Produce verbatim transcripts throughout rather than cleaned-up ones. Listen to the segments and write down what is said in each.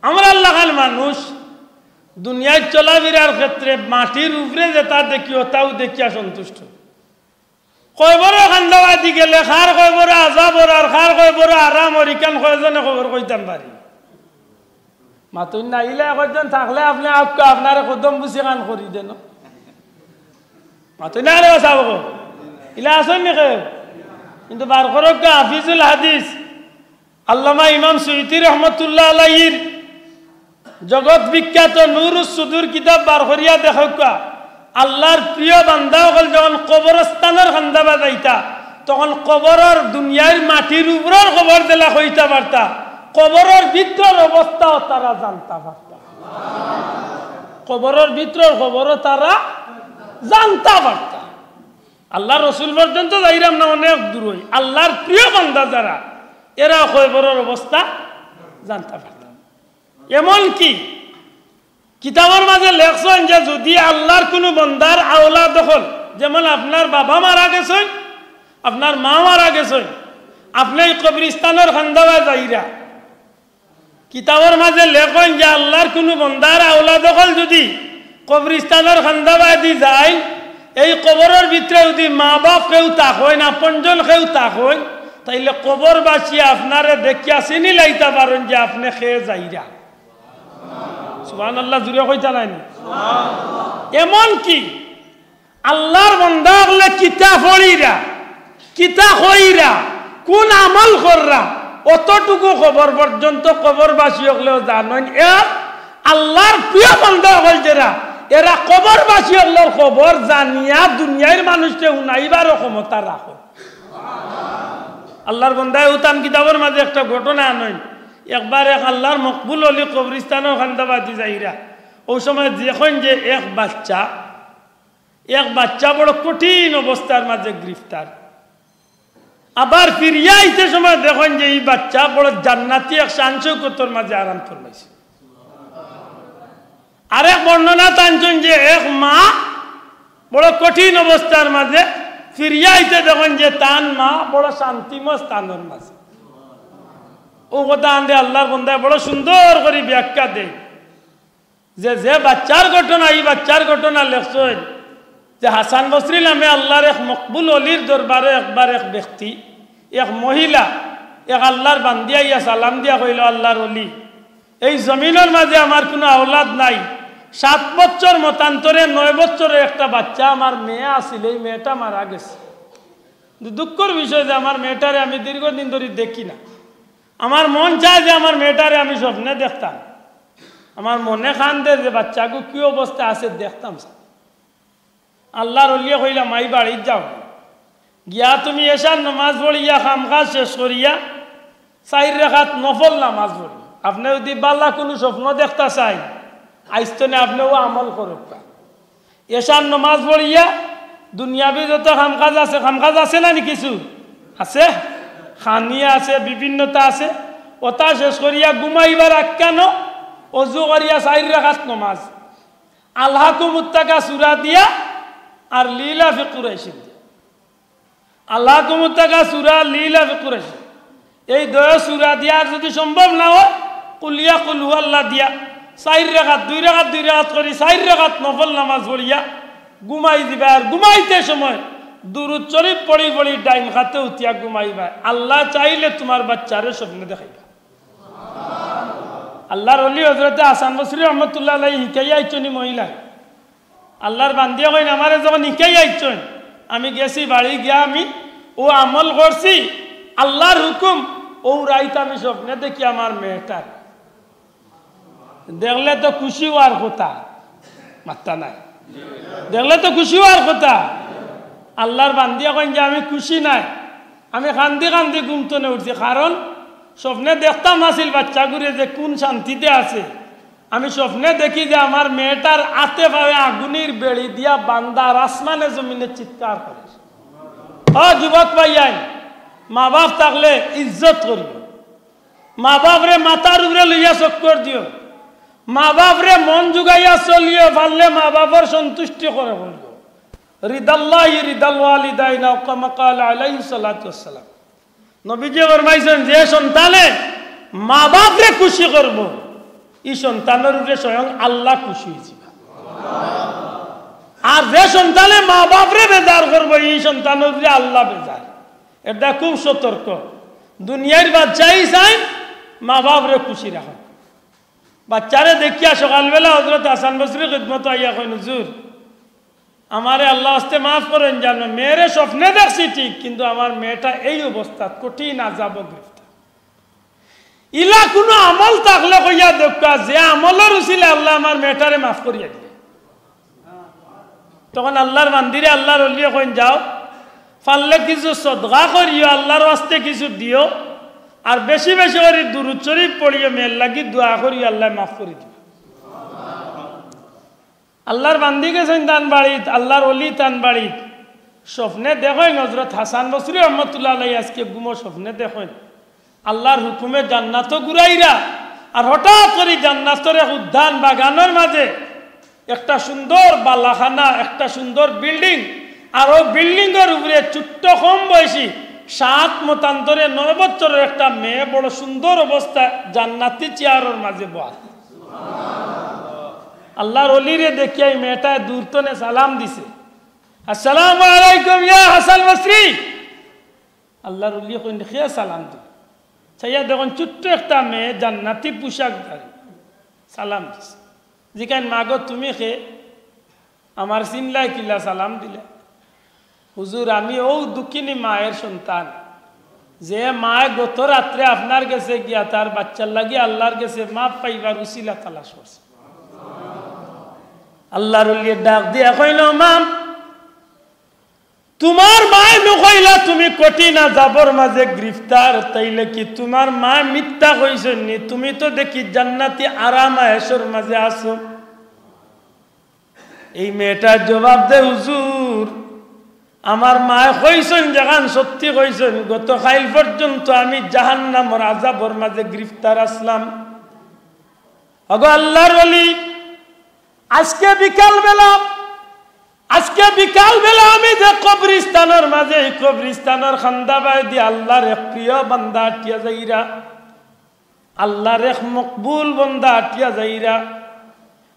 আমরার লাখান মানুষ দুনিয়ার চলাফিরার ক্ষেত্রে মাটির উপরে যেটা দেখি, ওটাও দেখিয়া সন্তুষ্ট। কবরর কান্দাবাদি গেলে কার কবরো আজাব অর আর কার কবরো আরাম অর, ইখান কয়জনে খবর কইতাম পারি? মাতইন না, ইলা কয়জন থাকলে আপনে আউক্কা, আপনারে কদম বুসি খান করি দেন। মাতইন না রে সাব গো। ইলা আছইন নি কেউ? কিন্তু বার করউক্কা হাফিজুল হাদিস আল্লামা ইমাম সুয়ুতী রহমতুল্লাহ আলাইহির জগৎ বিখ্যাত নুরুস সুদুর কিতাব বার করিয়া দেখউক্কা, আল্লার প্রিয় বান্দা অকল যখন কবরস্থানর কান্দাবায় যাইতা, তখন কবরর দুনিয়ার মাটির উপরর খবর যেলা কইতা পারতা, কবরর ভিতরর অবস্থাও তারা জানতা পারতা। কবরর ভিতরর খবরও তারা জানতা পারতা। আল্লার রসুল পর্যন্ত যাইরাম না, অনেক দূরই। আল্লার প্রিয় বান্দা যারা, এরা কবরর অবস্থা জানতা পারতা। এমনকি কিতাবর মাঝে লেখছইন যে যুদি আল্লার কুনু বন্দার আওলাদ অকল, যেমন আপনার বাবা মারা গেছইন, আপনার মা মারা গেছইন, আপনে ই কবরিস্তানর কান্দাবায় যাইরা, কিতাবর মাঝে লেখইন যে আল্লার কুনু বন্দার আওলাদ অকল যুদি কবরিস্তানর কান্দাবায়দি যাইন, এই কবরর ভিতরে যুদি মা বাপ কেউ থাকইন, আপনজন কেউ থাকইন, তাইলে কবরবাসী আপনারে দেখিয়া চিনি লাইতা পারইন যে আপনে কে যাইরা। সুবহানাল্লাহ, জুরে কইতা নায় নি? এমনকি আল্লার বন্দা অকলে কিতা পড়িরা, কিতা কইরা, কুন আমল কররা, অতটুকু খবর পর্যন্ত কবরবাসী অকলেও জানইন। এর আল্লার প্রিয় বন্দা অকল যেরা, এরা কবরবাসী অকলর খবর জানিয়া দুনিয়ার মানুষরে হুনাইবারও ক্ষমতা রাখইন। আল্লার বন্দায় উতান কিতাবর মাঝে একটা ঘটনা আনইন। একবার এক আল্লার মকবুল অলি কবরিস্তানর কান্দাবায়দি যাইরা, অউ সময় দেখইন যে এক বাচ্চা, এক বাচ্চা বড় কঠিন অবস্থার মাঝে গ্রেফতার। আবার ফিরিয়া আইতে সময় দেখইন যে ই বাচ্চা বড় জান্নাতি এক শান শৌকতর মাঝে আরাম ফরমাইছে। আরেক বর্ণনাত আনছইন যে এক মা বড় কঠিন অবস্থার মাঝে ফিরিয়া আইতে দেখইন যে তান মা বড় শান্তিময় স্থানর মাঝে। অউ কথা আনরে আল্লার বন্দায় বড় সুন্দর করি ব্যাখ্যা দেইন যে, যে বাচ্চার ঘটনা, ই বাচ্চার ঘটনা লেখছইন যে হাসান বসরি নামে আল্লার এক মকবুল অলির দরবারো একবার এক ব্যক্তি, এক মহিলা, এক আল্লার বান্দি আইয়া সালাম দিয়া কইলো, "আল্লার অলি, এই জমিনর মাঝে আমার কুনু আওলাদ নাই। সাত বছর মতান্তরে নয় বছরর একটা বাচ্চা আমার মেয়ে আছিল, এই মেয়েটা মারা গেছে। কিন্তু দুঃখর বিষয় যে আমার মেয়েটারে আমি দীর্ঘদিন ধরি দেখি না। আমার মন চায় যে আমার মেয়েটারে আমি স্বপ্নে দেখতাম। আমার মনে কান্দে যে বাচ্চাগু কি অবস্থা আছে দেখতাম।" আল্লার অলিয়ে কইলা, "মাই বাড়িত যাও, গিয়া তুমি এশার নমাজ পড়িয়া, কাম কাজ শেষ করিয়া, চাইর রাকাত নফল নামাজ পড়ি। আপনে যুদি বালা কুনু স্বপ্ন দেখতা চাইন, আইজ থনে আপনে অউ আমল করউক্কা। এশার নমাজ পড়িয়া, দুনিয়াবি যত কাম কাজ আছে, কাম কাজ আছে না নি কিছু? আছে, খানি আছে, বিভিন্নতা আছে, অতা শেষ করিয়া ঘুমাইবার আক্কানো অজু করিয়া চাইর রাকাত নমাজ।" আলহাকুমুত তাকাসুর দিয়া আর লিইলাফি কুরাইশিন দিয়া। আলহাকুমুত তাকাসুর, লিইলাফি কুরাইশিন। এই দুইও সুরা দিয়া আর যুদি সম্ভব না অয়, কুলিয়া কুল হুয়াল্লাহ দিয়া, চাইর রাকাত, দুই রাকাত, দুই রাকাত করি, চাইর রাকাত নফল নামাজ পড়িয়া ঘুমাই দিবা। আর ঘুমাইতে সময় দুরুদ শরিফ পড়ি পড়ি ডাইন কাতে উঠিয়া ঘুমাইবা। আল্লায় চাইলে তুমার বাচ্চারে স্বপ্নে দেখাইবা। আল্লার অলি হজরতে হাসান বসরি রহমতুল্লাহ আলাইহি হিকাইয়া আইছইন ই মহিলায়। আল্লার বান্দিয়ে কইন, "আমারে যখন হিকাইয়া আইছইন, আমি গেছি বাড়ি গিয়া আমি অউ আমল করছি, আল্লার হুকুম, অউ রাইত আমি স্বপ্নে দেখি আমার মেয়েটার।" দেখলে তো খুশি অওয়ার কথা, মাত্তা নাই। দেখলে তো খুশি অওয়ার কথা। আল্লার বান্দিয়ে কইন যে, "আমি খুশি নায়, আমি কান্দি কান্দি ঘুম থনে উঠছি, কারণ স্বপ্নে দেখতাম আছিল বাচ্চাগুরে যে কুন শান্তিতে আছে। আমি স্বপ্নে দেখি যে আমার মেয়েটার আতে পাওয়ে আগুনির বেড়ি দিয়া বান্দা আর আসমানে জমিনে চিৎকার করে।" ও যুবক ভাইয়াইন, মা বাপ থাকলে ইজ্জত করিও, মা বাপরে মাথার উপরে লইয়া চক্কর দিও, মা বাপরে মন জুগাইয়া চলিও, পারলে মা বাপর সন্তুষ্টি করে করিও। রিদাল্লাহি রিদাল ওয়ালিদাইন, আও কামা ক্বালা আলাইহিস সালাতু ওয়াস সালাম। নবীজি ফরমাইছইন, যে সন্তানে মা বাপরে খুশি করবো, ই সন্তানর উপরে স্বয়ং আল্লাহ খুশি অইযিবা। আর যে সন্তানে মা বাপরে বেজার করবো, ই সন্তানর উপরে আল্লাহ বেজার। এটা খুব সতর্ক। দুনিয়ার বাচ্চাই চায় মা বাপরে খুশি রাখা। বাচ্চারে দেখিয়া সকালবেলা হযরত হাসান বসরি খিদমতো আইয়া কইন, "হুজুর, আমারে আল্লাহ ওয়াস্তে মাফ করইন, জানো, মেয়েরে স্বপ্নে দেখছি ঠিক, কিন্তু আমার মেয়েটা এই অবস্থাত কঠিন আযাবো গ্রেফতার।" ইলা কুনু আমল থাকলে কইয়া দেউক্কা, যে আমলর উছিলায় আল্লায় আমার মেয়েটারে মাফ করিয়া দিলে। তখন আল্লাহর বান্দিরে আল্লাহর ওলিয়ে কইন, "যাও, পারলে কিছু সদকা করিও, আল্লাহর ওয়াস্তে কিছু দিও, আর বেশি বেশি করি দুরূদ শরীফ পড়িও, মেয়ের লাগি দোয়া করিও, আল্লায় মাফ করি দিবা।" আল্লাহর বান্দি গেছইন তান বাড়িত, আল্লাহর ওলি তান বাড়িত। স্বপ্নে দেখইন হযরত হাসান বসরি রহমতুল্লাহ আলাইহি আজকে ঘুমো স্বপ্নে দেখইন আল্লাহর হুকুমে জান্নাতো ঘুরাইরা, আর হঠাৎ করি জান্নাতর এক উদ্যান বাগানর মাঝে একটা সুন্দর বালাখানা, একটা সুন্দর বিল্ডিং, আর ওই বিল্ডিংর উপরে ছোট্ট কম বয়সী সাত মতান্তরে নয় বছরর একটা মেয়ে বড় সুন্দর অবস্থায় জান্নাতি চেয়ারর মাঝে বওয়া। আল্লাহর ওলিরে দেখিয়া ই মেয়েটায় দূর তনে সালাম দিছে, "আসসালামু আলাইকুম ইয়া হাসান বসরি।" আল্লাহর ওলিয়ে কইন, "কে সালাম দিল?" চাইয়া দেখইন ছোট্ট একটা মেয়ে জান্নাতি পোশাকধারী সালাম দিছে। জিকাইন, "মা গো, তুমি কে? আমার চিনলায় কিলা সালাম দিলায়?" "হুজুর, আমি অউ দুঃখিনী মায়ের সন্তান, যে মায় গত রাত্রে আপনার গেছে গিয়া তার বাচ্চার লাগি আল্লাহর গেছে মাফ পাইবার উছিলা তালাশ করছে।" আল্লাহর ওলিয়ে ডাক দিয়া কইল, "মা, তুমার মায় নু কইলা তুমি কঠিন আযাবর মাঝে গ্রেফতার, তাইলে কি তুমার মায় মিথ্যা কইছইন নি? তুমি তো দেখি জান্নাতি আরাম আয়েশর মাঝে আছো।" এই মেয়েটায় জবাব দে, "হুজুর, আমার মায় কইছইন, যেখান সত্যি কইছইন, গত কাইল পর্যন্ত আমি জাহান্নামর আযাবর মাঝে গ্রেফতার আছলাম।" ওগো আল্লাহর ওলি, আজকে বিকালবেলা, আজকে বিকালবেলা আমি যে কবরস্থানর মাঝে, এই কবরস্থানর কান্দাবায়দি আল্লাহর এক প্রিয় বান্দা আটিয়া যাইরা, আল্লাহর এক মকবুল বান্দা আটিয়া যাইরা,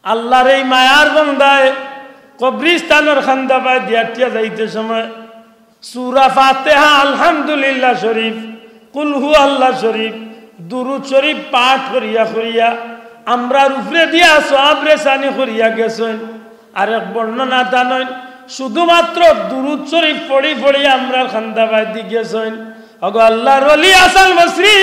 আল্লাহর এই মায়ার বান্দায় কবরস্থানর কান্দাবায়দি আটিয়া যাইতে সময় সূরা ফাতিহা, আলহামদুলিল্লাহ শরীফ, কুল হু আল্লাহ শরীফ, দুরূদ শরীফ পাঠ করিয়া করিয়া আমরার উপরে দিয়া সওয়াব রেসানি করিয়া গেছইন। আরেক বর্ণনাত আনইন, শুধুমাত্র দুরূদ শরীফ পড়ি পড়ি আমরার কান্দাবায়দি গেছইন। ওগো আল্লাহর ওলি হাসান বসরি,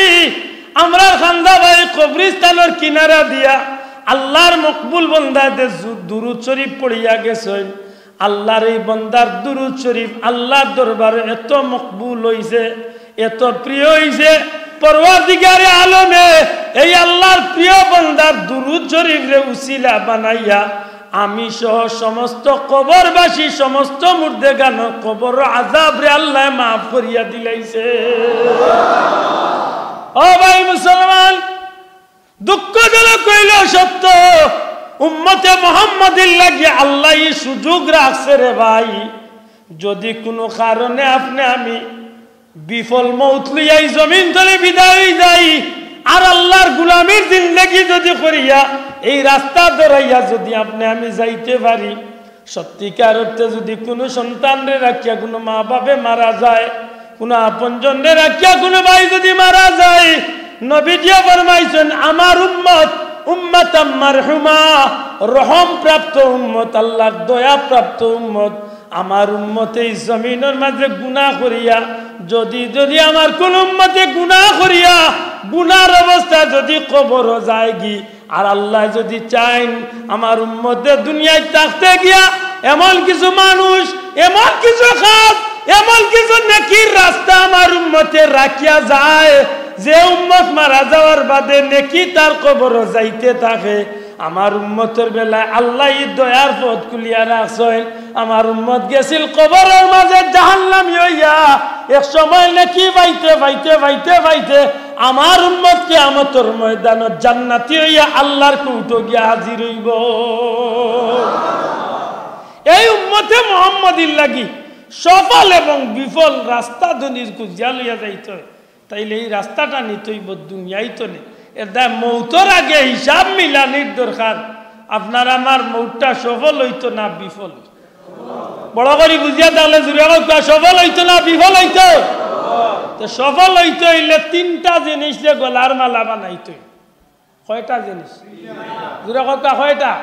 আমরার কান্দাবায় কবরস্থানর কিনারা দিয়া আল্লাহর মকবুল বান্দায় দে জু-, দুরূদ শরীফ পড়িয়া গেছইন। আল্লাহর এই বান্দার দুরূদ শরীফ আল্লাহর দরবারে এত মকবুল অইছে, এত প্রিয় অইছে, পরওয়ারদিগারে আলমে এই আল্লাহর প্রিয় বান্দার দুরূদ শরীফরে উছিলা বানাইয়া আমি সহ সমস্ত কবরবাসী, সমস্ত মুর্দেগানর কবরর আযাবরে আল্লায় মাফ করিয়া দিলাইছে। ও ভাই মুসলমান, দুঃখজনক অইলেও সত্য, উম্মতে মুহাম্মদীর লাগি আল্লায় ই সুযোগ রাখছে রে ভাই। যদি কুনু কারণে আপনে আমি বিফল মউত লইয়া ই জমিন তনে বিদায় অই যাই, আর আল্লাহর গুলামির জিন্দেগি যদি করিয়া এই রাস্তা ধরাইয়া যদি আপনে আমি যাইতে পারি, সত্যিকার অর্থে যদি কুনু সন্তানরে রাখিয়া কুনু মা বাপে মারা যায়, কুনু আপনজনরে রাখিয়া কুনু ভাই যদি মারা যায়, নবীজিয়ে ফরমাইছইন, "আমার উম্মত, উম্মতাম মারহুমা, রহমপ্রাপ্ত উম্মত, আল্লাহর দয়াপ্রাপ্ত উম্মত।" আমার উম্মতে ই জমিনর মাঝে গুনাহ করিয়া, যদি, যদি আমার কুনু উম্মতে গুনাহ করিয়া, গুনার অবস্থা যদি কবরো যায়গি, আর আল্লায় যদি চাইন, আমার উম্মতে দুনিয়াত থাকতে গিয়া এমন কিছু মানুষ, এমন কিছু কাজ, এমন কিছু নেকির রাস্তা আমার উম্মতে রাখিয়া যায়, যে উম্মত মারা যাওয়ার বাদে নেকি তার কবরো যাইতে থাকে। আমার উম্মতর বেলায় আল্লায় ই দয়ার পথ খুলিয়া রাখছইন। আমার উম্মত গেছিল কবরর মাঝে জাহান্নামী অইয়া, এক সময় নেকি পাইতে, পাইতে, পাইতে, পাইতে আমার উম্মত কিয়ামতর ময়দানো জান্নাতি অইয়া আল্লাহর কুর্টো গিয়া হাজির অইবো। এই উম্মতে মুহাম্মদীর লাগি সফল এবং বিফল রাস্তা যদি খুজিয়া লইয়া যাইতে অয়, তাইলে ই রাস্তাটা নিতে অইবো দুনিয়াত তনে। এর দায় মৌতর আগে হিসাব মিলানির দরকার। আপনার আমার মৌতটা সফল অইতো না বিফল? বড় করি বুঝিয়া থাকলে জুরে কউক্কা, সফল অইতো না বিফল অইতো? তো সফল অইতো অইলে তিনটা জিনিসরে গলার মালা বানাইতো অইবো। কয়টা জিনিস? জুরে কউক্কা, কয়টা?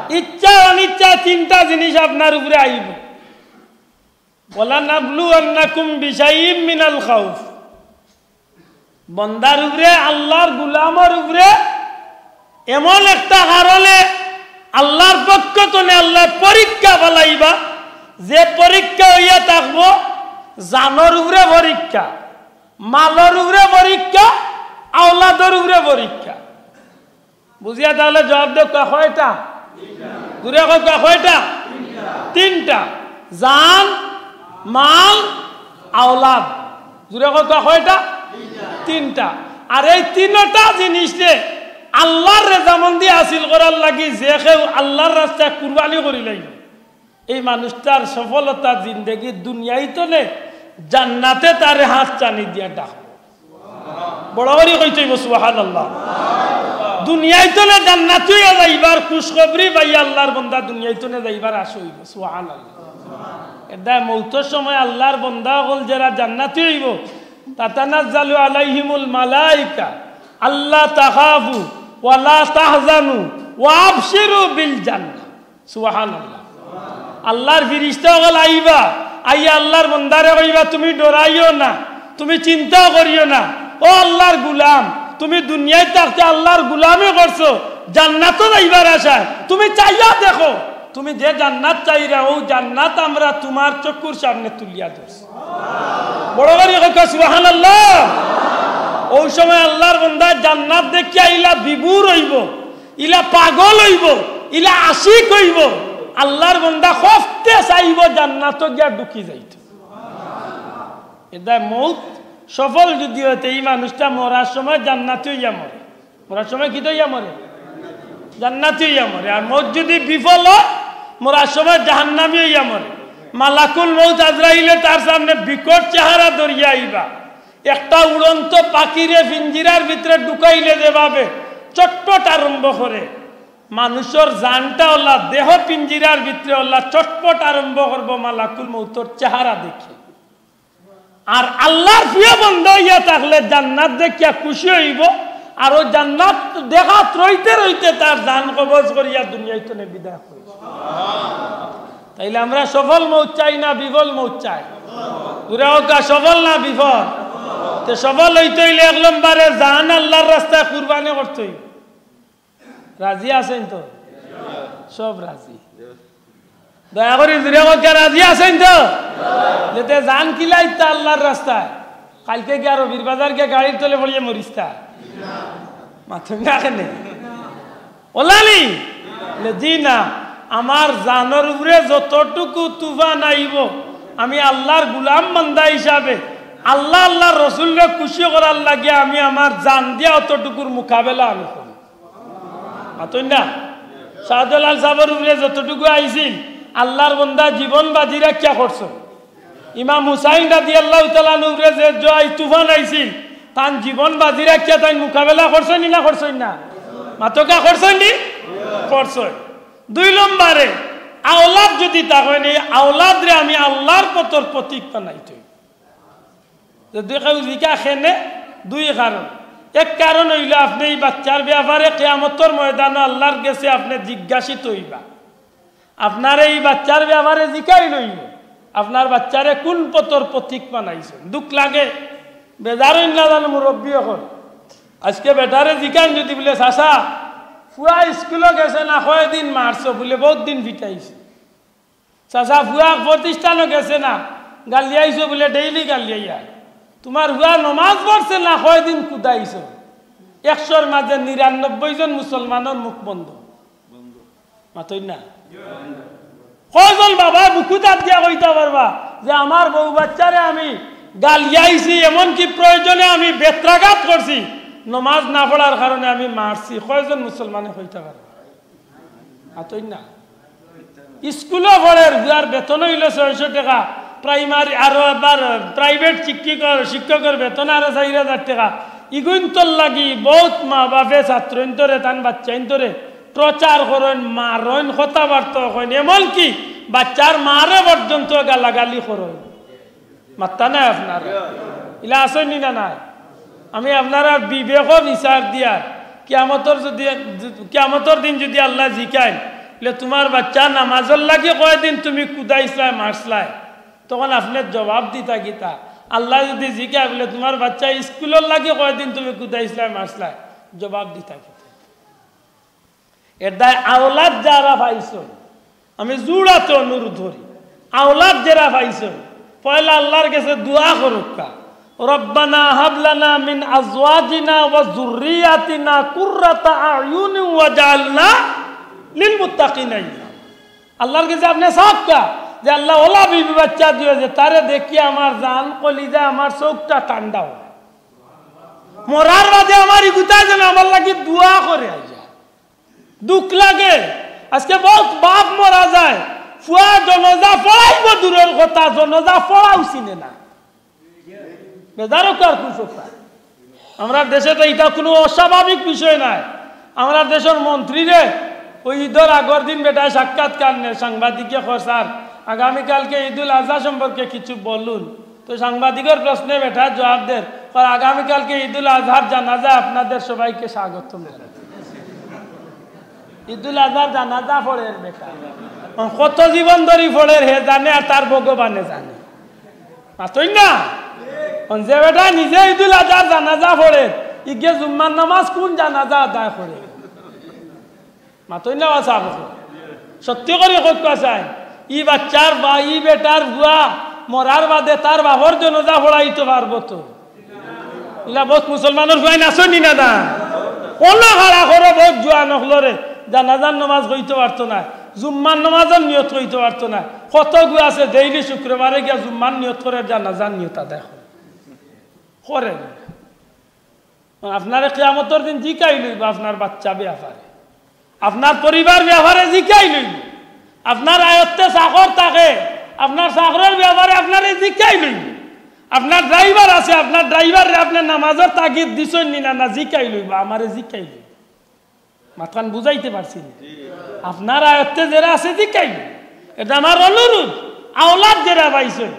ইচ্ছা অনিচ্ছা তিনটা জিনিস আপনার উপরে আইবো। "ওয়ালানাবলুওয়ান্নাকুম বিশাইইম মিনাল খাউফ।" বন্দার উপরে, আল্লার গুলামর উপরে এমন একটা কারণে আল্লার পক্ষ তনে আল্লায় পরীক্ষা ফালাইবা, যে পরীক্ষা অইয়া থাকবো জানর উপরে পরীক্ষা, মালর উপরে পরীক্ষা, আওলাদর উপরে পরীক্ষা। বুঝিয়া থাকলে জবাব দেউক্কা, কয়টা? জুরে কউক্কা, কয়টা? তিনটা। জান, মাল, আওলাদ। জুরে কউক্কা, কয়টা? তিনটা। আর এই তিনটা জিনিসরে আল্লার রেজামন্দি হাসিল করার লাগি যে কেউ আল্লার রাস্তায় কুরবানি করিলাইবো, এই মানুষটার সফলতা জিন্দেগি দুনিয়াইত নে জান্নাতে তারে হাত চানি দিয়া ডাকবো। বড় করি কইতে অইবো সুবহানাল্লাহ। দুনিয়াইত নে জান্নাতি অইয়া যাইবার খুশখবরি পাইয়া আল্লার বন্দা দুনিয়াইত নে যাইবার আশা অইবো। সুবহানাল্লাহ। এর দায় মৌতর সময় আল্লার বন্দা অকল যেরা জান্নাতি অইবো, তাতানাজ্জালু আলাইহিমুল মালাইকা আল্লা তাখাফু ওয়া লা তাহজানু ওয়া আবশিরু বিল জান্নাহ। সুবহানাল্লাহ। আল্লার ফিরিস্তা অকল আইবা, আইয়া আল্লার বন্দারে কইবা, "তুমি ডরাইও না, তুমি চিন্তাও করিও না। ও আল্লার গুলাম, তুমি দুনিয়াইত থাকতে আল্লার গুলামি করছো, জান্নাতো যাইবার আশায়। তুমি চাইয়া দেখো, তুমি যে জান্নাত চাইরা, অউ জান্নাত আমরা তুমার চক্ষুর সামনে তুলিয়া ধরছি।" বড় করি কউক্কা সুবহানাল্লাহ। অউ সময় আল্লার বন্দা জান্নাত দেখিয়া ইলা বিভোর অইবো, ইলা পাগল অইবো, ইলা আশিক অইবো। আল্লার বন্দা খফতে চাইবো জান্নাতো গিয়া ঢুকি যাইতো। এর দায় মৌত সফল যুদি অয় তে ই মানুষটা মরার সময় জান্নাতি অইয়া মরে। মরার সময় কিতা অইয়া মরে? জান্নাতি অইয়া মরে। আর মৌত যুদি বিফল অয়, মরার সময় জাহান্নামি অইয়া মরে। মালাকুল মৌত আজরাইলে তার সামনে বিকট চেহারা ধরিয়া আইবা। একটা উড়ন্ত পাখিরে পিঞ্জিরার ভিতরে ঢুকাইলে যেভাবে চটপট আরম্ভ করে, মানুষর জানটা অলা দেহ পিঞ্জিরার ভিতরে অলা চটপট আরম্ভ করবো মালাকুল মৌতর চেহারা দেখি। আর আল্লার প্রিয় বন্দা অইয়া থাকলে জান্নাত দেখিয়া খুশি অইবো, আর অউ জান্নাত দেখাত রইতে রইতে তার জান কবজ করিয়া দুনিয়াইত নে বিদায় করি। তাইলে আমরা সফল মৌত চাই না বিফল মৌত চাই? জুরে কউক্কা, সফল না বিফল? তে সফল অইতে অইলে এক নম্বরে জান আল্লার রাস্তায় কুরবানি করতে অইবো। রাজি আছইন তো? সব রাজি। দয়া করি জুরে কউক্কা, রাজি আছইন তো? যেতে জান কিলা ইতা আল্লার রাস্তায়। কাইলকে গিয়া রবির বাজার গিয়া গাড়ির তলে পড়িয়া মরিস্তা। মাতইন না কেনে? অলানি? বলে, "জি না, আমার জানর উপরে যতটুকু তুফান আইবো, আমি আল্লার গুলাম বান্দা হিসাবে আল্লা, আল্লার রসুলরে খুশি করার লাগিয়া আমি আমার জান দিয়া অতটুকুর মোকাবেলা আমি করমু।" মাতইন না? শাহজালাল সাবর উপরে যতটুকু আইছিল, আল্লার বন্দা জীবন বাজি রাখিয়া করছইন। ইমাম হুসাইন রাদিয়াল্লাহু তাআলা আনহুরে যে জয় তুফান আইছিল, তান জীবন বাজি রাখিয়া তাইন মোকাবেলা করছইন নি না করছইন না? মাতউক্কা, করছইন নি? করছইন। দুই নম্বরে, আওলাদ যুদি থাকইন, এই আওলাদরে আমি আল্লার পথর পথিক বানাইতে অইবো। যুদি কেউ জিকা কেনে, দুই কারণ। এক কারণ অইলো, আপনে ই বাচ্চার ব্যাপারে কিয়ামতর ময়দানো আল্লার গেছে আপনে জিজ্ঞাসিত অইবা। আপনারে ই বাচ্চার ব্যাপারে জিকাইল অইবো, আপনার বাচ্চারে কুন পথর পথিক বানাইছইন? দুখ লাগে, বেজার অইন না জানো মুরব্বি অকল? আইজকে বেটারে জিকাইন যুদি বুলে, "চাচা, ফুয়া ইস্কুলো গেছে না, কয়দিন মারছো?" বুলে, "বউত দিন পিটাইছি।" "চাচা, ফুয়া প্রতিষ্ঠানো গেছে না, গালিয়াইছো?" বুলে, "ডেইলি গালিয়াইয়া।" "তুমার ফুয়া নমাজ পড়ছে না, কয়দিন কুদাইছো?" একশোর মাঝে নিরানব্বই জন মুসলমানর মুখ বন্ধ। মাতইন না? কয়জন বাবায় বুকুত আত দিয়া কইতা পারবা যে আমার বউ বাচ্চারে আমি গালিয়াইছি, এমনকি প্রয়োজনে আমি বেত্রাঘাত করছি, নমাজ না পড়ার কারণে আমি মারছি? কয়জন মুসলমানে কইতা পারবা? মাতইন না? ইস্কুলো পড়ের, যার বেতন অইলো ছয়শো টেকা, প্রাইমারি, আরো আবার প্রাইভেট শিক্ষকর, শিক্ষকর বেতন আরো চাইর হাজার টেকা। ইগুইন্তর লাগি বউত মা বাপে ছাত্রইন্তরে, তান বাচ্চাইন্তরে টর্চার করইন, মারইন, কথাবার্তা কইন, এমনকি বাচ্চার মারে পর্যন্ত গালাগালি করইন। মাত্তা নাই আপনার? ইলা আছইন নি না নাই? আমি আপনারার বিবেকো বিচার দিয়ার, কিয়ামতর যদি, কিয়ামতর দিন যদি আল্লায় জিকাইন, বলে, "তুমার বাচ্চা নামাজর লাগি কয়দিন তুমি কুদাইছলায়, মারছলায়?" তখন আপনে জবাব দিতা কিতা? আল্লায় যদি জিকাইন, বলে, "তুমার বাচ্চা ইস্কুলর লাগি কয়দিন তুমি কুদাইছলায়, মারছলায়?" জবাব দিতা কিতা? এর দায় আওলাদ যারা পাইছইন, আমি জুড়াতে অনুরোধ করি, আওলাদ যারা পাইছইন, পয়লা আল্লার গেছে দোয়া করউক্কা, "রব্বানা হাব লানা মিন আজওয়াজিনা ওয়া যুররিয়াতিনা কুররাতা আয়ুনিন ওয়াজআলনা লিল মুত্তাকিনা ইমামা।" আল্লার গেছে আপনে চাউক্কা যে, "আল্লা, অলা বিবি বাচ্চা দিও যে তারে দেখিয়া আমার জান, কলিজা, আমার চউখটা ঠান্ডা অয়।" মরার বাদে আমার ইগুতায় যেন আমার লাগি দোয়া করে আইয়া। দুখ লাগে। আজকে বউত বাপ মরা যায়, ফুয়া জনাজা পড়াইবো দূরর কথা, জনাজা পড়াও চিনে না। বেজার অউক্কা আর খুশ অউক্কা। আমরার দেশে তো ইটা কুনু অস্বাভাবিক বিষয় নায়। আমরার দেশর মন্ত্রীরে অউ ইদর আগর দিন বেটায় সাক্ষাৎকার নের, সাংবাদিকে কয়, "স্যার, আগামীকালকে ইদুল আজহা সম্পর্কে কিছু বলুন।" তো সাংবাদিকর প্রশ্নে বেটায় জবাব দের, কয়, "আগামীকালকে ইদুল আজহার জানাজা, আপনাদের সবাইকে স্বাগতম জানাই।" ইদুল আজহার জানাজা পড়ের বেটা। কত জীবন ধরি পড়ের হে জানে আর তার ভগবানে জানে। মাতইন না? অন যে বেটা নিজে ইদুল আজহার জানাজা পড়ের, ইগে জুম্মার নামাজ কুন জানাজা আদায় করে? মাতইন না বা সাব? সত্যি করি কউক্কা চাই, ই বাচ্চার বা ই বেটার ফুয়া মরার বাদে তার বাপর জানাজা পড়াইতো পারবো তো? ইলা বউত মুসলমানর ফুয়াইন আছইন নি না, না? অলা খাড়া করো বউত জুয়ান অকলরে, জানাজার নামাজ কইতো পারতো নায়, জুম্মার নামাজর নিয়ত কইতো পারতো নায়। কতগু আছে ডেইলি শুক্রবারে গিয়া জুম্মার নিয়ত করে, জানাজার নিয়ত আদায় করে। করে। আপনারে কিয়ামতর দিন জিকাইল অইবো আপনার বাচ্চা বেয়াপারে, আপনার পরিবার বেয়াপারে জিকাইল অইবো, আপনার আয়ত্তে চাকর থাকে, আপনার চাকরর বেয়াপারে আপনারে জিকাইল অইবো, আপনার ড্রাইভার আছে, আপনার ড্রাইভাররে আপনে নামাজর তাগিদ দিছইন নি না, না জিকাইল অইবো, আমারে জিকাইল অইবো। মাতখান বুঝাইতে পারছি নি? আপনার আয়ত্তে যেরা আছে জিকাইল অইবো। ইটা আমার অনুরোধ, আওলাদ যেরা পাইছইন,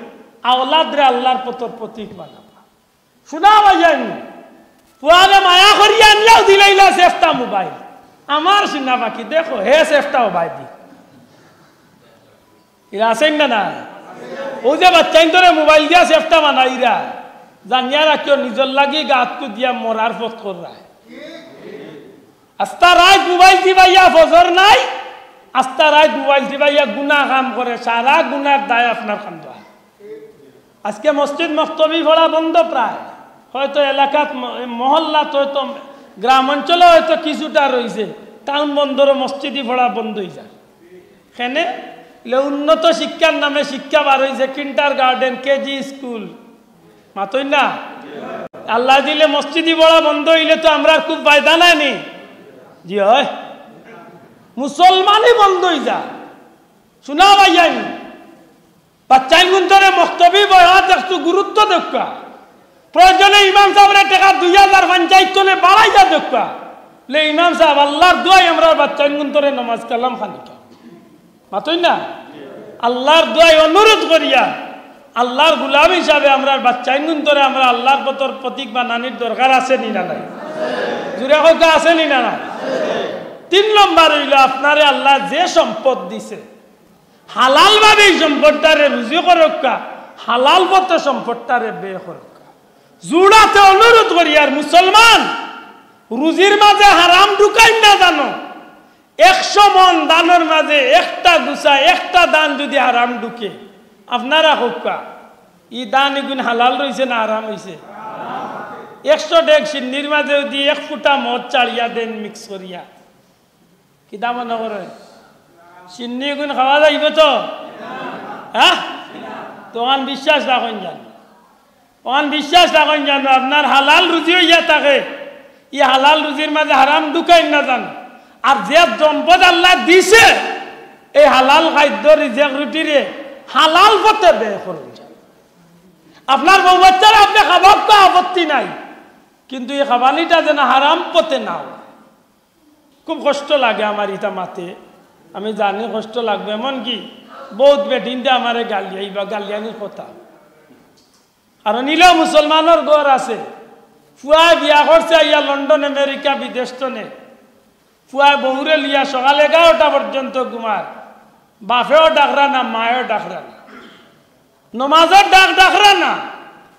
আওলাদরে আল্লার পথর প্রতীক বানাও। শুনা ভাইয়াইন, ফুয়ারে মায়া করিয়া আনিয়াও দিলাইলা চেষ্টা মোবাইল। আমার সিনা পাখি দেখো, হে চেষ্টা মোবাইল দি। ইরা আছইন না, না? অউ যে বাচ্চাইন্তরে মোবাইল দিয়া চেষ্টা বানাইরা, জানিয়া রাখিও, নিজর লাগি গাত কুদিয়া মরার পথ কররায়। আস্তা রাইত মোবাইল টিপাইয়া ফজর নাই, আস্তা রাইত মোবাইল টিপাইয়া গুনা কাম করে, সারা গুনার দায় আপনার কান্দো। আজকে মসজিদ মক্তবি পড়া বন্ধ প্রায়, হয়তো এলাকাত ম-, মহল্লাত হয়তো গ্রাম অঞ্চলে হয়তো কিছুটা রইছে, টাউন বন্দরো মসজিদি পড়া বন্ধ অইযার। কেনে? ইলে উন্নত শিক্ষার নামে শিক্ষা বার অইছে, কিন্ডারগার্ডেন, কেজি স্কুল। মাতইন না? আল্লায় দিলে মসজিদি পড়া বন্ধ অইলে তো আমরার খুব ফায়দা নাই নি? জি অয়, মুসলমানি বন্ধ অইযার। শুনা ভাইয়াইন, বাচ্চাইনগুন্তরে মক্তবি বওয়াত একটু গুরুত্ব দেউক্কা। প্রয়োজনে ইমাম সাবরে টেকা দুই হাজার পঞ্চায়েত তনে বাড়াইয়া দেউক্কা। লে ইমাম সাব, আল্লার দোয়াই আমরার বাচ্চাইনগুন্তরে নমাজ কালাম খানিকা। মাতইন না? আল্লার দোয়াই অনুরোধ করিয়া, আল্লার গুলাম হিসাবে আমরার বাচ্চাইনগুন্তরে আমরা আল্লার পথর প্রতীক বানানির দরকার আছে নি না নাই? জুরে কউক্কা, আছে নি না নাই? তিন নম্বর অইলো, আপনারে আল্লায় যে সম্পদ দিছে, হালাল ভাবে ই সম্পদটারে রুজি করউক্কা, হালাল পথে সম্পদটারে ব্যয় করউক্কা। জুড়াতে অনুরোধ করিয়ার মুসলমান, রুজির মাঝে হারাম ঢুকাইন না জানো। একশো মন দানর মাঝে একটা গুছা, একটা দান যুদি হারাম ঢুকে, আপনারা কউক্কা, ই দান ইগুন হালাল রইছে না হারাম অইছে? একশো ডেগ শিন্নির মাঝে যুদি এক ফুটা মদ ছাড়িয়া দেইন mix করিয়া, কিতা মনো করইন? শিন্নি ইগুন খাওয়া যাইবো তো? হ্যাঁ? তো অখান বিশ্বাস রাখইন জানো। অখান বিশ্বাস রাখইন জানো, আপনার হালাল রুজি অইয়া থাকে, ই হালাল রুজির মাঝে হারাম ঢুকাইন না জানো। আর যে সম্পদ আল্লায় দিছে, এই হালাল খাদ্য রিজেক রুটিরে হালাল পথে ব্যয় করইন জানো। আপনার বউ বাচ্চারে আপনে খাবাউক্কা, আপত্তি নাই, কিন্তু ই খাবানিটা যেন হারাম পথে না অয়। খুব কষ্ট লাগে আমার ইতা মাতে, আমি জানি কষ্ট লাগবো। এমনকি বউত বেটিন্তে আমারে গালিয়াইবা, গালিয়ানির কথা। আর নিলেও মুসলমানর ঘর আছে, ফুয়ায় বিয়া করছে আইয়া লন্ডন, আমেরিকা, বিদেশ তনে। ফুয়ায় বউরে লইয়া সকাল এগারোটা পর্যন্ত ঘুমার, বাফেও ডাকরা না, মায়ও ডাকরা না। নমাজর ডাক ডাকরা না।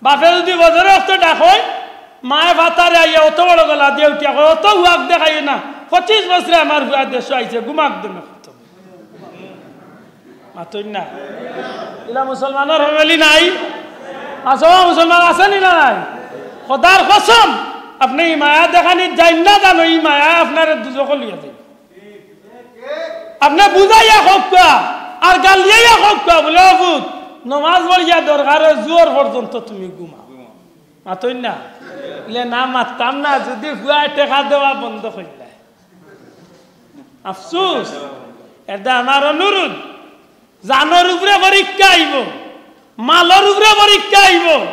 বাফে যুদি ফজরর অক্ত ডাকইন, মায়ে ফাতারে আইয়া অত বড় গলা দিয়া উঠিয়া কয়, "অত হুয়াক দেখাইও না, পঁচিশ বছরে আমার ফুয়া দেশো আইছে, ঘুমাক দেমে কত।" মাতইন না। ইলা মুসলমানর family নাই? আছে, মুসলমান আছে নি না নাই? খোদার কসম, আপনে ই মায়া দেখানিত যাইন না জানো, ই মায়া আপনারে দুজখো লইয়া যাইবো। আপনে বুঝাইয়া কউক্কা, আর গালিয়াইয়া কউক্কা, বুলে, "ও পুত, নমাজ পড়িয়া দরকার অয়, জোহর পর্যন্ত তুমি ঘুমাও।" মাতইন না? ইলে না মাততাম না, যুদি ফুয়ায় টেকা দেওয়া বন্ধ করিলায়। আফসুস, এটা আমার অনুরোধ। জানর উপরে পরীক্ষা আইবো, মালর উপরে পরীক্ষা আইবো,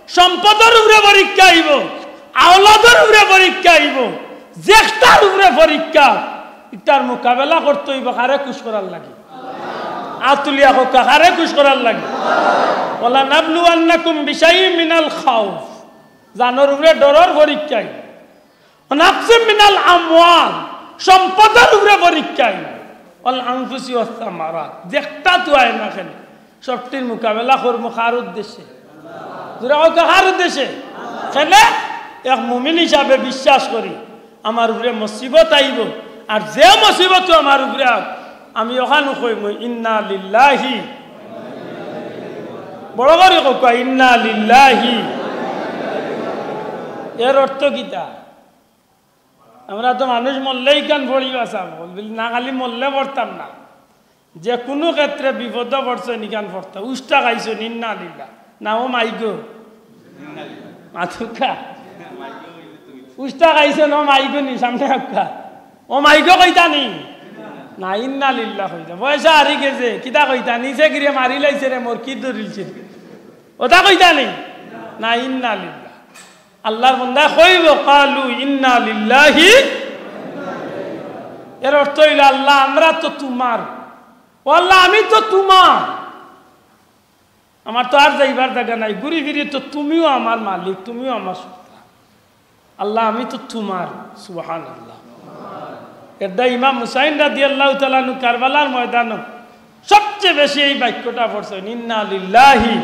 সম্পদর উপরে পরীক্ষা আইবো, আওলাদর উপরে পরীক্ষা আইবো, যেকটার উপরে পরীক্ষা, ইটার মোকাবেলা করতে অইবো। কারে খুশ করার লাগি? আত তুলিয়া কউক্কা, কারে খুশ করার লাগি? "ওয়ালা নাবলুয়ান্নাকুম বিশাইইম মিনাল খাউফ।" জানর উপরে ডরর পরীক্ষা আইবো। ওয়া নাকসিম মিনাল আমওয়াল, সম্পদর উপরে পরীক্ষা আইবো। ওয়াল আনফুসি ওয়াস সামারাত, যেকটা তুই আয় না কেনে, সবটির মোকাবেলা করমু কার উদ্দেশ্যে? জোরে কউক্কা, কার উদ্দেশ্যে? কেনে? এক মুমিন হিসাবে বিশ্বাস করি, আমার উপরে মুসিবত আইবো, আর যে মুসিবত আমার উপরে আউক, আমি অখানউ কইমু, "ইন্না লিল্লাহি।" বড় করি কউক্কা, "ইন্না লিল্লাহি।" এর অর্থ কিতা? আমরা তো মানুষ মরলেউ ইখান পড়িবা চাবো, না খালি মরলে পড়তাম না, যে কুনু ক্ষেত্রে বিপদো পড়ছইন ইখান পড়তা। উষ্টা খাইছইন, ইন্না লিল্লাহ। না, ও মাইগো। মাতুক্কা। উষ্টা খাইছইন, ও মাইগো নি, সামনে আউক্কা। ও মাইগো কইতা নি? না, ইন্না লিল্লাহ কইতা। পয়সা হারি গেছে, কিতা কইতা? নিচে গিরে মারিলাইছে রে, মোর কি ধরিলছে? ওটা কইতা নি? না, ইন্না লিল্লাহ। আল্লার বন্দায় কইবো, "ক্বালু ইন্না লিল্লাহি।" এর অর্থ অইলো, "আল্লাহ, আমরা তো তুমার। ও আল্লাহ, আমি তো তুমার। আমার তো আর যাইবার জাগা নাই। ঘুরি ফিরি তো তুমিও আমার মালিক, তুমিও আমার সত্তা। আল্লাহ, আমি তো তুমার।" সুবহানাল্লাহ। এরদায় ইমাম হুসাইন রাদিয়াল্লাহু তাআলা আনহু কারবালার ময়দানো সবচেয়ে বেশি এই বাক্যটা পড়ছইন, "ইন্না লিল্লাহি।"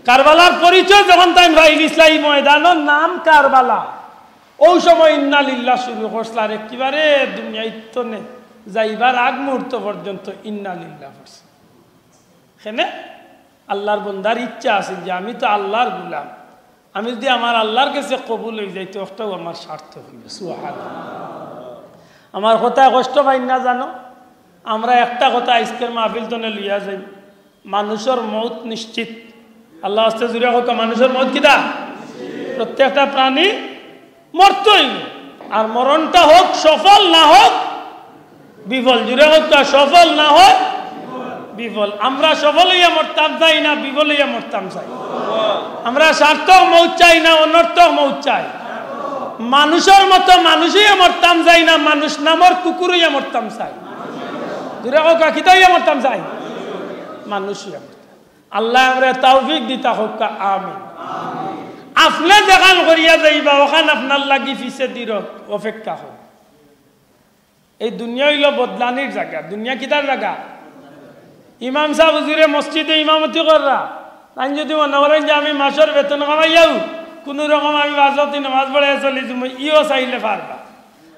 কারবালার পরিচয় যখন তাইন পাইলিছলা ই ময়দানর নাম কারবালা, অউ সময় ইন্না লিল্লাহ শুরু করছলা। আর একেবারে দুনিয়াইত তনে যাইবার আগ মুহূর্ত পর্যন্ত ইন্না লিল্লাহ পড়ছে। কেনে? আল্লার বন্দার ইচ্ছা আছিল যে আমি তো আল্লার গোলাম, আমি যুদি আমার আল্লার গেছে কবুল অইযাই তে অটাউ আমার সার্থক অইবো। সুবহানাল্লাহ। আমার কথায় কষ্ট পাইন না জানো, আমরা একটা কথা আইজকের মাহফিল তনে লইয়া যাই, মানুষর মউত নিশ্চিত। আল্লার ওয়াস্তে জুরে কউক্কা, মানুষর মউত কিতা? প্রত্যেকটা প্রাণী মরতই। আর মরণটা হোক সফল না হোক বিফল, জুরে কউক্কা, সফল না হোক বিফল। আমরা সফল অইয়া মরতাম চাই না বিফল অইয়া মরতাম চাই? আমরা সার্থক মউত চাই না অনর্থক মউত চাই? মানুষর মতো মানুষ অইয়া মরতাম চাই না মানুষ নামর কুকুর অইয়া মরতাম চাই? জুরে কউক্কা, কিতা অইয়া মরতাম চাই? মানুষ অইয়া মরতাম। আল্লায় আমরারে তৌফিক দিতা কউক্কা, আমিন। আপনে যেখান করিয়া যাইবা, অখান আপনার লাগি পিছেদি অপেক্ষা করবো। এই দুনিয়া অইলো বদলানির জাগা। দুনিয়া কিতার জাগা? ইমাম সাব হুজুরে মসজিদে ইমামতি কররা, তাইন যুদি মনে করইন যে আমি মাসর বেতন কামাইয়াউ কুনু রকম আমি পাঁচ ওয়াক্ত নমাজ পড়িয়া চলি যিমু, ইও চাইলে পারবা।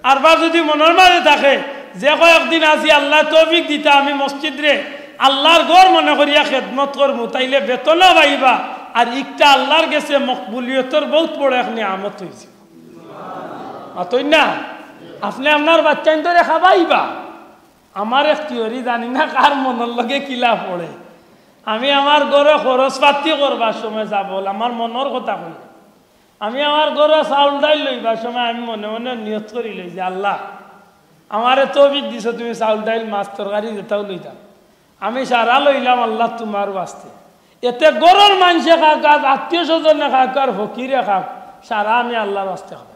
আরবার যুদি মনর মাঝে থাকে যে কয়েকদিন আছি আল্লায় তৌফিক দিতা আমি মসজিদরে আল্লার ঘর মনে করিয়া খেদমত করমু, তাইলে বেতনও পাইবা, আর ইকটা আল্লার গেছে মকবুলিয়তর বউত বড় এক নিয়ামত অইছে। মাতইন না? আপনে আপনার বাইচ্চাইন্তরে খাবাইবা। আমার এক theory, জানি না কার মনর লগে কিলা পড়ে। আমি আমার ঘরো খরচ পাতি করবার সময় যা বল, আমার মনর কথা কই। আমি আমার ঘরো চাউল ডাইল লইবার সময় আমি মনে মনে নিয়ত করিলাই যে, "আল্লাহ, আমারে তৌফিক দিছো, তুমি চাউল ডাইল মাছ তরকারি যেতাউ লইতাম, আমি সারা লইলাম আল্লাহ তুমার ওয়াস্তে।" এতে ঘরর মানষে খাউক, আর আত্মীয় স্বজনে খাউক, আর ফকিরে খাউক, সারা আমি আল্লাহর ওয়াস্তে খাবাই।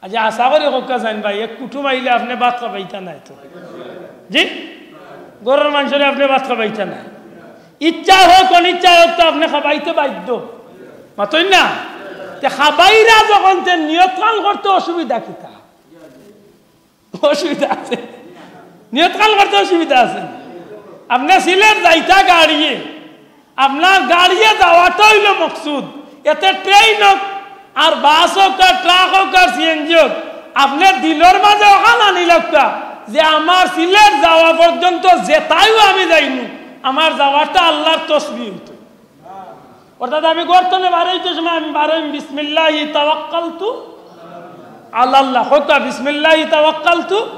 আজ আশা করি কউক্কা চাইন ভাই, এক কুটুম আইলে আপনে ভাত খাবাইতা নায় তো? জি, ঘরর মানষরে আপনে ভাত খাবাইতা নায়। ইচ্ছা হোক অনিচ্ছা হোক তো আপনে খাবাইতে বাধ্য। মাতইন না? তে খাবাইরা যখন তে নিয়তখান করতে অসুবিধা কিতা? অসুবিধা আছে? নিয়তখান করতে অসুবিধা আছে? আপনে সিলেট যাইতা গাড়িয়ে, আপনার গাড়িয়ে যাওয়াটা অইলো মকসুদ। এতে ট্রেইন হোক, আর বাস হোক, আর ট্রাক হোক, আর সিএনজি হোক, আপনে দিলর মাঝে অখান আনিলাউক্কা যে আমার সিলেট যাওয়া পর্যন্ত যেতাইও আমি যাইমু, আমার যাওয়াটা আল্লাহর তসবি অইতো। অর্থাৎ আমি ঘর তনে বারইতে সময় আমি বারইমু বিসমিল্লাহি তাওয়াক্কালতু আলাল্লাহ। কউক্কা বিসমিল্লাহি তাওয়াক্কালতু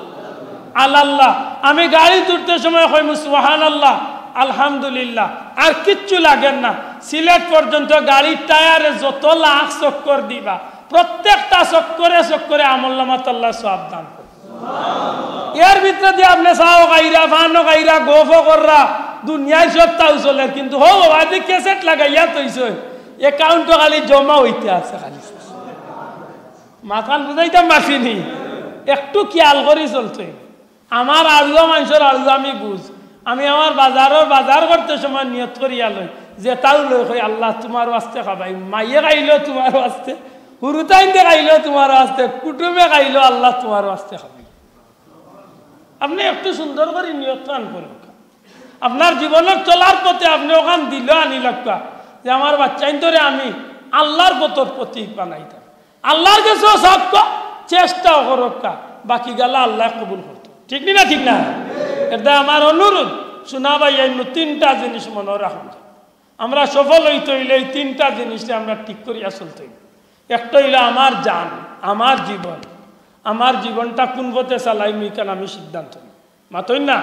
আলাল্লাহ। আমি গাড়িত উঠতে সময় কইমু সুবহানাল্লাহ, আলহামদুলিল্লাহ। আর কিচ্ছু লাগের না। সিলেট পর্যন্ত গাড়ির টায়ারে যত লাখ চক্কর দিবা, প্রত্যেকটা চক্করে চক্করে আমলনামাত আল্লায় সওয়াব দান করবা। এর ভিতরে দি আপনে চাও খাইরা, পানও খাইরা, গফও কররা, দুনিয়ার সবতাউ চলের, কিন্তু হউ বাবা, যে ক্যাসেট লাগাইয়া থইছইন, অ্যাকাউন্টো খালি জমা অইতে আছে খালি। মাতখান বুঝাইতাম পারছি নি? একটু খিয়াল করি চলতে। আমার আড়ুয়া মানষর আড়ুয়া আমি বুঝ। আমি আমার বাজারর বাজার করতে সময় নিয়ত করিয়া লই, যেতাউ লই কই, "আল্লাহ, তুমার ওয়াস্তে খাবাই।" মাইয়ে খাইলো তুমার ওয়াস্তে, হুরুতাইন্তে খাইলো তুমার ওয়াস্তে, কুটুমে খাইলো, "আল্লাহ, তুমার ওয়াস্তে খাবাই।" আপনে একটু সুন্দর করি নিয়তখান করউক্কা। আপনার জীবনর চলার পথে আপনে অখান দিল আনিলাউক্কা যে আমার বাচ্চাইন্তরে আমি আল্লাহর পথর পথিক বানাইতাম। আল্লাহর গেছেও চাউক্কা, চেষ্টাও করউক্কা, বাকিগুলা আল্লায় কবুল করতো। ঠিক নি না? ঠিক না? এটা আমার অনুরোধ। শুনা ভাই, এই তিনটা জিনিস মনো রাখুন। আমরা সফল অইতে অইলে এই তিনটা জিনিসরে আমরা ঠিক করিয়া চলতে অইবো। একটা অইলো আমার জান, আমার জীবন, আমার জীবনটা কুন পথে চালাইমু, ইখান আমি সিদ্ধান্ত নিমু। মাতইন না?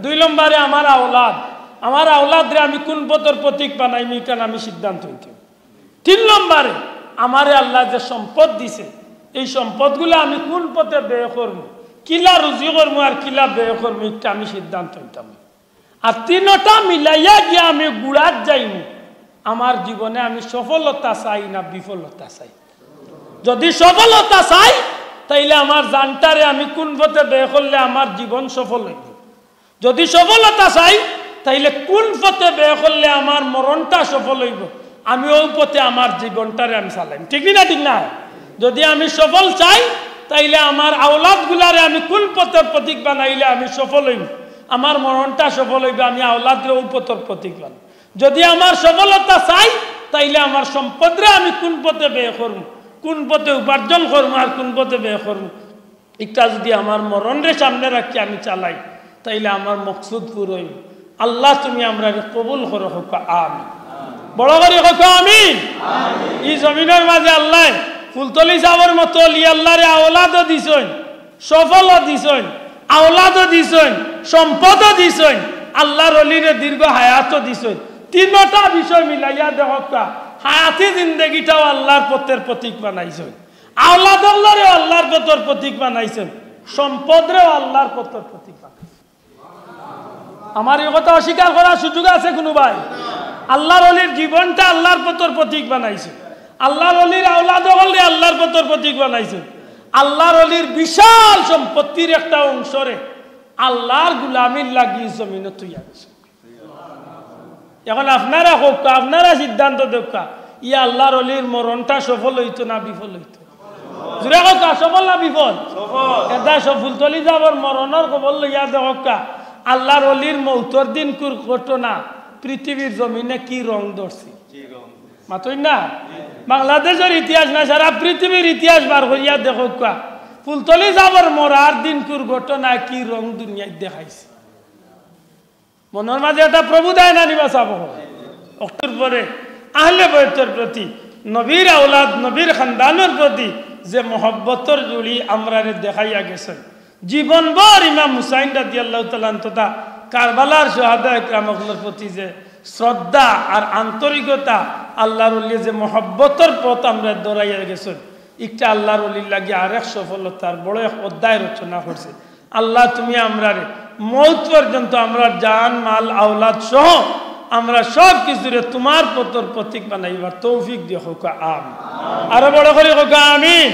দুই নম্বরে আমার আওলাদ, আমার আওলাদরে আমি কুন পথর পথিক বানাইমু, ইখান আমি সিদ্ধান্ত নিতে অইবো। তিন নম্বরে আমারে আল্লায় যে সম্পদ দিছে, এই সম্পদগুলা আমি কুন পথে ব্যয় করমু, কিলা রুজি করমু আর কিলা ব্যয় করমু, ইটা আমি সিদ্ধান্ত নিতাম। আর তিনটা মিলাইয়া গিয়া আমি গুড়াত যাইমু। আমার জীবনে আমি সফলতা চাই না বিফলতা চাই? যদি সফলতা চাই, তাইলে আমার জানটারে আমি কুন পথে ব্যয় করলে আমার জীবন সফল অইবো। যদি সফলতা চাই, তাইলে কুন পথে ব্যয় করলে আমার মরণটা সফল অইবো, আমি অউ পথে আমার জীবনটারে আমি চালাইমু। ঠিক নি না? ঠিক না? যদি আমি সফল চাই, তাইলে আমার আওলাদগুলারে আমি কুন পথর পথিক বানাইলে আমি সফল অইমু, আমার মরণটা সফল অইবো, আমি আওলাদরে অউ পথর পথিক বানাইমু। যদি আমার সফলতা চাই, তাইলে আমার সম্পদরে আমি কুন পথে ব্যয় করমু, কুন পথে উপার্জন করমু আর কুন পথে ব্যয় করমু, ইটা যদি আমার মরণরে সামনে রাখি আমি চালাই, তাইলে আমার মকসুদ পুরা অইবো। আল্লাহ, তুমি আমরারে কবুল করো, কউক্কা আমিন। বড় করি কউক্কা আমিন। ই জমিনর মাঝে আল্লায় ফুলতলি সাবর মতো অলি আল্লারে আওলাদও দিছইন, সফলও দিছইন, আওলাদও দিছইন, সম্পদও দিছইন, আল্লাহর অলিরে দীর্ঘ হায়াতও দিছইন। তিনটা বিষয় মিলাইয়া দেখউক্কা, হায়াতি জিন্দেগিটাও আল্লাহর পথর পথিক বানাইছইন, আওলাদ অকলরেও আল্লাহর পথর পথিক বানাইছইন, সম্পদরেও আল্লাহর পথর পথিক বানাইছইন। আমার ই কথা অস্বীকার করার সুযোগ আছে কুনু ভাই? আল্লাহর অলির জীবনটা আল্লাহর পথর পথিক বানাইছইন, আল্লাহর অলির আওলাদ অকলরে আল্লাহর পথর পথিক বানাইছইন, আল্লাহর অলির বিশাল সম্পত্তির একটা অংশরে আল্লাহর গুলামির লাগি জমিনো থইয়া গেছইন। এখন আপনারা কউক্কা, আপনারা সিদ্ধান্ত দেউক্কা, ই আল্লাহর অলির মরণটা সফল অইতো না বিফল অইতো? জুরে কউক্কা, সফল না বিফল? সফল। এটা সব ফুলতলি সাবর মরণর খবর লইয়া দেখউক্কা, আল্লাহর অলির মউতর দিনকুর ঘটনা পৃথিবীর জমিনে কি রং ধরছে? কি রং? মাতইন না? বাংলাদেশর ইতিহাস না, সারা পৃথিবীর ইতিহাস বার করিয়া দেখউক্কা, ফুলতলি সাবর মরার দিনকুর ঘটনা কি রং দুনিয়াত দেখাইছে? মনর মাঝে একটা প্রভুতা আইনা নিবা চাবো। অক্টর পরে আহলে বয়তর প্রতি, নবীর আওলাদ, নবীর খানদানর প্রতি যে মহব্বতর জুড়ি আমরারে দেখাইয়া গেছইন, জীবনভর ইমাম হুসাইন রাদিয়াল্লাহু তাআলা আনহু তথা কারবালার শুহাদা একরাম অকলর প্রতি যে শ্রদ্ধা আর আন্তরিকতা, আল্লাহর অলিয়ে যে মহব্বতর পথ আমরারে ধরাইয়া গেছইন, ইটা আল্লাহর অলির লাগি আরেক সফলতার বড় এক অধ্যায় রচনা করছে। আল্লাহ, তুমি আমরারে মউত পর্যন্ত আমরার জান, মাল, আওলাদ সহ আমরা সব কিছুরে তুমার পথর পথিক বানাইবার তৌফিক দিও, কউক্কা আমিন। আরো বড় করি কউক্কা আমিন।